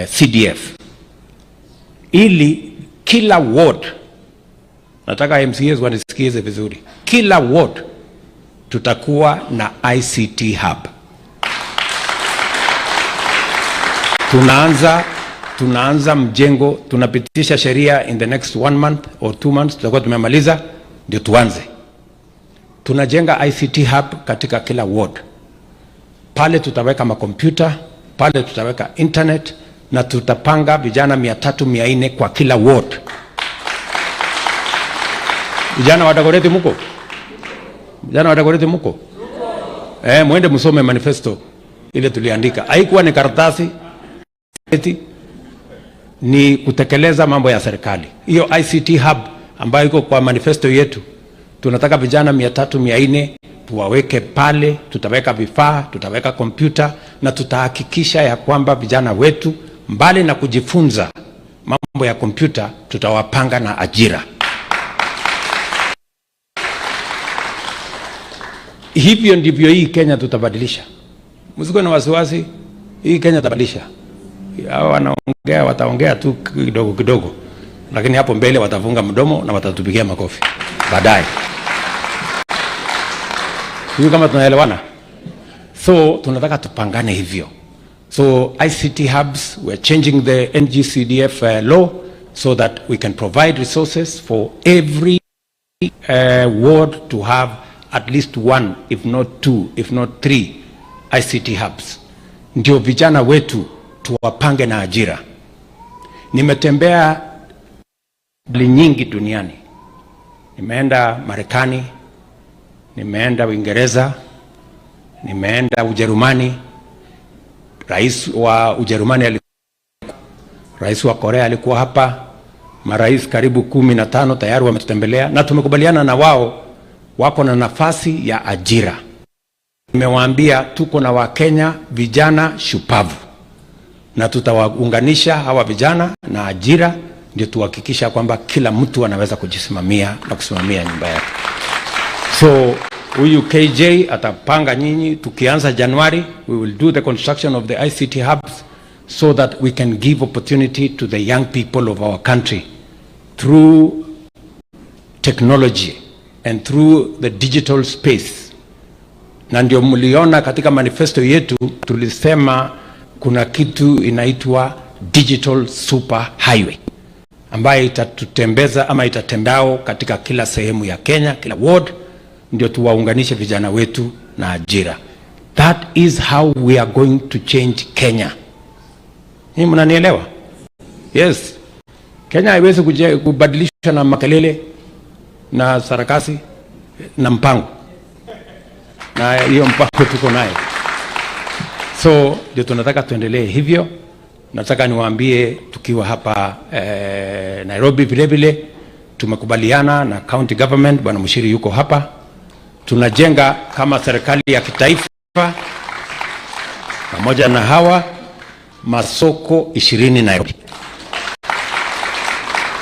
CDF ili kila ward, nataka MCAs wanisikize vizuri, kila ward tutakuwa na ICT hub. Tunaanza mjengo, tunapitisha sheria in the next 1 month or 2 months, tutakuwa tumemaliza, ndio tuanze. Tunajenga ICT hub katika kila ward. Pale tutaweka makompyuta, pale tutaweka internet na tutapanga vijana 300 400 kwa kila ward. Vijana wa Dagoretti muko? Vijana wa Dagoretti muko? Eh, mwende msome manifesto ile tuliandika. Haikuwa ni karatasi eti, ni kutekeleza mambo ya serikali. Hiyo ICT hub ambayo iko kwa manifesto yetu, tunataka vijana 300 400 tuwaweke pale, tutaweka vifaa, tutaweka kompyuta na tutahakikisha ya kwamba vijana wetu mbali na kujifunza mambo ya kompyuta, tutawapanga na ajira. Hivyo ndivyo hii Kenya tutabadilisha. Msikuwe na wasiwasi, hii Kenya tutabadilisha. Hao wanaongea wataongea tu kidogo kidogo, lakini hapo mbele watafunga mdomo na watatupigia makofi baadaye. Sijui kama tunaelewana. So tunataka tupangane hivyo. So ICT hubs, we're changing the NGCDF law so that we can provide resources for every ward to have at least one, if not two, if not three ICT hubs. Ndio vijana wetu tuwapange na ajira. Nimetembea nyingi duniani. Nimeenda Marekani, nimeenda Uingereza, nimeenda Ujerumani. Rais wa Ujerumani alikuwa, rais wa Korea alikuwa hapa, marais karibu 15 tayari wametutembelea na tumekubaliana na wao, wako na nafasi ya ajira. Nimewaambia tuko na Wakenya vijana shupavu na tutawaunganisha hawa vijana na ajira, ndio tuhakikisha kwamba kila mtu anaweza kujisimamia na kusimamia nyumba yake. So huyu KJ atapanga nyinyi, tukianza Januari we will do the construction of the ICT hubs so that we can give opportunity to the young people of our country through technology and through the digital space. Na ndio mliona katika manifesto yetu tulisema kuna kitu inaitwa digital super highway ambayo itatutembeza ama itatembao katika kila sehemu ya Kenya, kila ward, ndio tuwaunganishe vijana wetu na ajira. That is how we are going to change Kenya. Hii mnanielewa? Yes. Kenya haiwezi kubadilishwa na makelele na sarakasi na mpango, na hiyo mpango tuko nayo, so ndio tunataka tuendelee hivyo. Nataka niwaambie tukiwa hapa Nairobi vile vile tumekubaliana na county government, Bwana Mushiri yuko hapa, tunajenga kama serikali ya kitaifa pamoja na hawa masoko 20 Nairobi.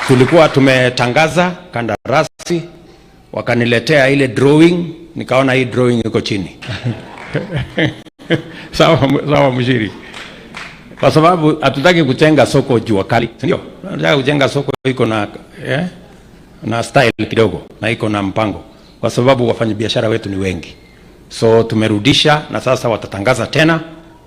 Tulikuwa tumetangaza kandarasi, wakaniletea ile drawing, nikaona hii drawing iko chini. Sawa, sawa Mushiri, kwa sababu hatutaki kujenga soko jua kali, si ndio? Tunataka kujenga soko iko na na style kidogo na iko na mpango, kwa sababu wafanyabiashara wetu ni wengi. So tumerudisha na sasa watatangaza tena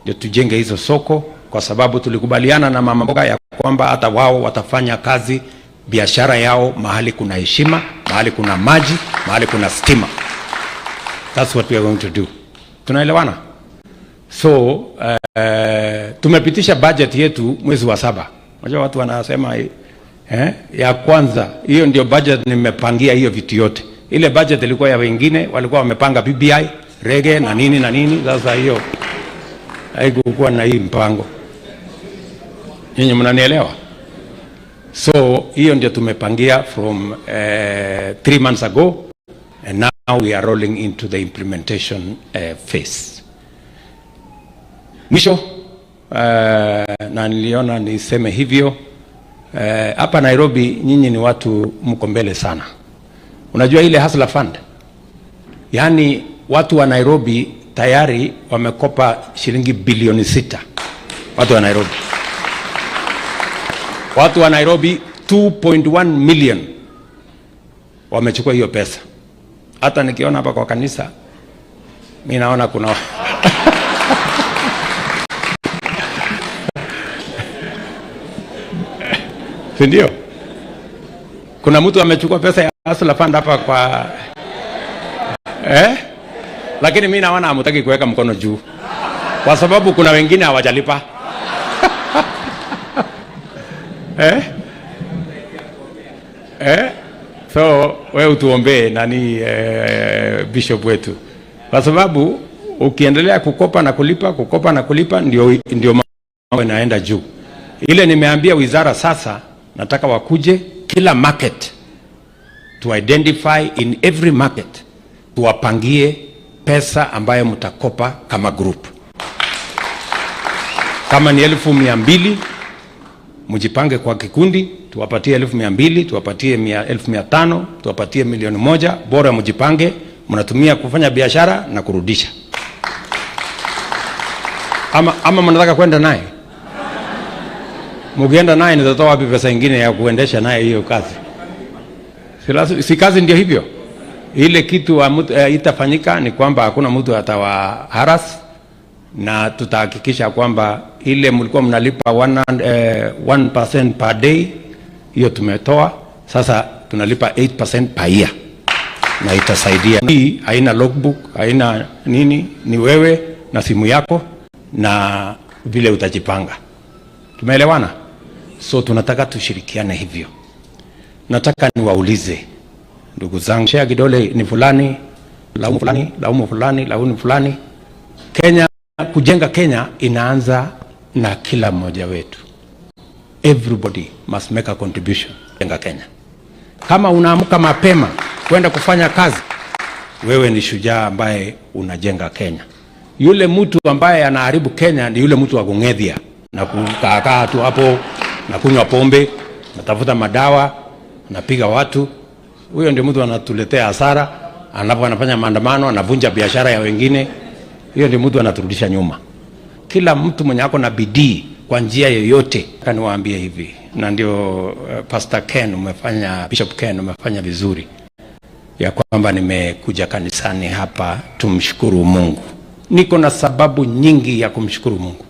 ndio tujenge hizo soko, kwa sababu tulikubaliana na mama mboga ya kwamba hata wao watafanya kazi biashara yao mahali kuna heshima, mahali kuna maji, mahali kuna stima. That's what we are going to do. Tunaelewana? So tumepitisha budget yetu mwezi wa 7. Unajua watu wanasema ya kwanza hiyo ndio budget nimepangia hiyo vitu yote. Ile budget ilikuwa ya wengine, walikuwa wamepanga BBI, rege na nini na nini. Sasa hiyo haikukuwa na hii mpango. Nyinyi mnanielewa? So hiyo ndio tumepangia from 3 months ago and now we are rolling into the implementation phase. Mwisho na niliona niseme hivyo hapa Nairobi nyinyi ni watu mko mbele sana. Unajua ile Hustler Fund, yaani watu wa Nairobi tayari wamekopa shilingi bilioni 6, watu wa Nairobi. Watu wa Nairobi 2.1 million wamechukua hiyo pesa. Hata nikiona hapa kwa kanisa mi naona kuna, si ndio? Kuna mtu amechukua pesa ya Hustler Fund hapa kwa, eh? Lakini mi naona hamtaki kuweka mkono juu kwa sababu kuna wengine hawajalipa, eh? Eh? So we utuombee nani, bishop wetu, kwa sababu ukiendelea kukopa na kulipa, kukopa na kulipa, ndio mambo inaenda juu. Ile nimeambia wizara sasa, nataka wakuje kila market to identify in every market, tuwapangie pesa ambayo mtakopa kama group. Kama ni 200,000, mjipange kwa kikundi, tuwapatie 200,000, tuwapatie 500,000, tuwapatie 1,000,000. Bora mjipange, mnatumia kufanya biashara na kurudisha. Ama mnataka kwenda naye? Mkienda naye nitatoa wapi pesa ingine ya kuendesha naye hiyo kazi? Si kazi ndio hivyo? Ile kitu itafanyika ni kwamba hakuna mtu atawaharas, na tutahakikisha kwamba ile mlikuwa mnalipa 1% per day, hiyo tumetoa. Sasa tunalipa 8% per year, na itasaidia. Hii haina logbook, haina nini, ni wewe na simu yako na vile utajipanga. Tumeelewana? So tunataka tushirikiane hivyo. Nataka niwaulize ndugu zangu, share kidole ni fulani, laumu fulani, laumu fulani, laumu fulani. Kenya, kujenga Kenya inaanza na kila mmoja wetu. Everybody must make a contribution kujenga Kenya. Kama unaamka mapema kwenda kufanya kazi, wewe ni shujaa ambaye unajenga Kenya. Yule mtu ambaye anaharibu Kenya ni yule mtu wa kung'ethia na kukaa tu hapo na kunywa pombe, natafuta madawa, napiga watu. Huyo ndio mtu anatuletea hasara, anapo anafanya maandamano, anavunja biashara ya wengine. Hiyo ndio mtu anaturudisha nyuma. Kila mtu mwenye ako na bidii kwa njia yoyote, niwaambie hivi, na ndio Pastor Ken umefanya, Bishop Ken umefanya vizuri ya kwamba nimekuja kanisani hapa, tumshukuru Mungu. Niko na sababu nyingi ya kumshukuru Mungu.